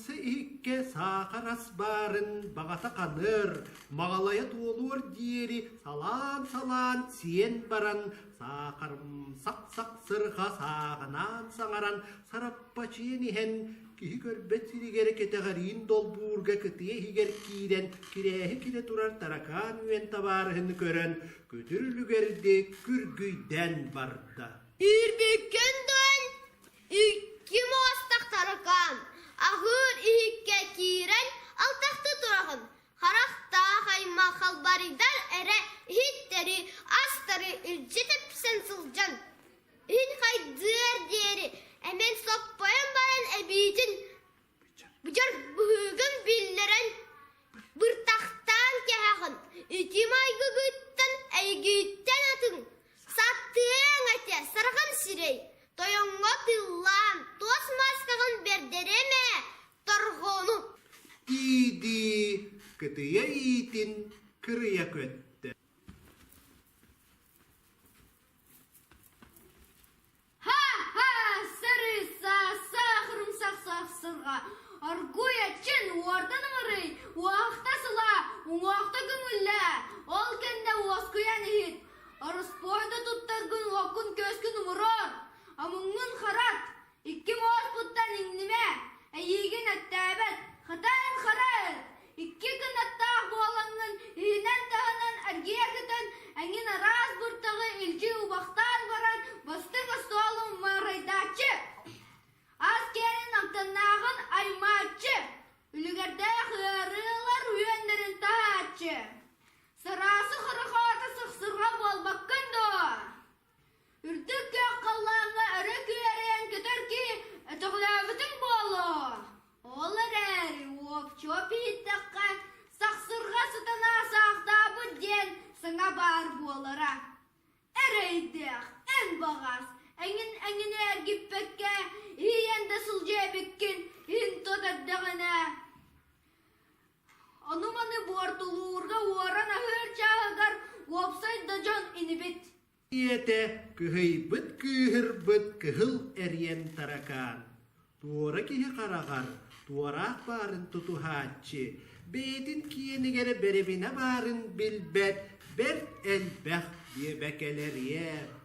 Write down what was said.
Умса иһиккэ саахар ас баарын баҕата ханыыр, маҕалайа туолуор диэри салаан-салаан сиэн баран, саахарымсах-сах сырҕа сааҕынаан саҥаран сараппачыйан иһэн, киһи көрбөт сиригэр кэтэҕэриин долбуурга кытыйа иһигэр киирэн кирээһи кирэ турар таракаан үөн табаарыһын көрөн, күтүр үлүгэрдик күргүйдээн барда. Үүрбүккүн дуон Икки муостах таракаан аһыыр иһиккэ киирэн алтахты тураҕын, харахтаах аймах халбарыйдар эрэ иһиттэри, астары илдьи тэпсэн сылдьан, иһин хайдыар диэри эмэн соппойон баран эбиитин быдьар быһыыгын биллэрэн быртахтаан кэһэҕин, ити майгыгыттан эйигиттэн атын Саттыаҥ этэ, сарахан сирэй, тойоҥҥо тыллаан, туос мааскаҕын бэрдэриэм ээ, торҕону Дии-дии, кытыйа иитин кырыйа көттө. Ха-ха, сарыса, саахырым сахсахсырҕа, аргуй аччын, уордан ыҥырый, уохта сылаа, уҥуохта көҥүллээ, ол кэннэ уоскуйан иһит, ороспуойда туттаргын уоккун-күөскүн умуруор, омуҥҥун харат, икки муоспуттан иҥнимэ, эйиигин эттээбэт, хатаан хара Икки кынаттаах буолаҥҥын иһинэн-таһынан эргийэ көтөн, эҥин араас быртаҕы илдьи убахтаан баран бастыҥ остуолун маарайдааччы, ас киэнин амтаннааҕын аймааччы, үлүгэрдээх ыарыылар үөннэрин таһааччы. Сараасы харахаата сахсырҕа буолбаккын дуо? Үрдүк күөх халлааҥҥа өрө күөрэйэн көтөр киһи өтөҕөлөөбүтүҥ буолуо. Ол эрээри уопчуоп иһиттэххэ, сахсырҕа сытана саахтаабыт диэн саҥа баар буолара. Эрэйдээх, эн баҕас, эҥин эҥини эргиппэккэ, иһийэн да сылдьыа эбиккин, иһин тот эрдэҕинэ. Ону-маны буортулуурга уоран аһыыр чааһыгар уопсай да дьон инибит. Ийэтэ кыһыйбыт-кыыһырбыт кыһыл эриэн таракаан, туора киһи хараҕар туораах баарын тутуһааччы, бэйэтин киэнигэр бэрэбинэ баарын билбэт бэрт элбэх диэбэкэлэриэ.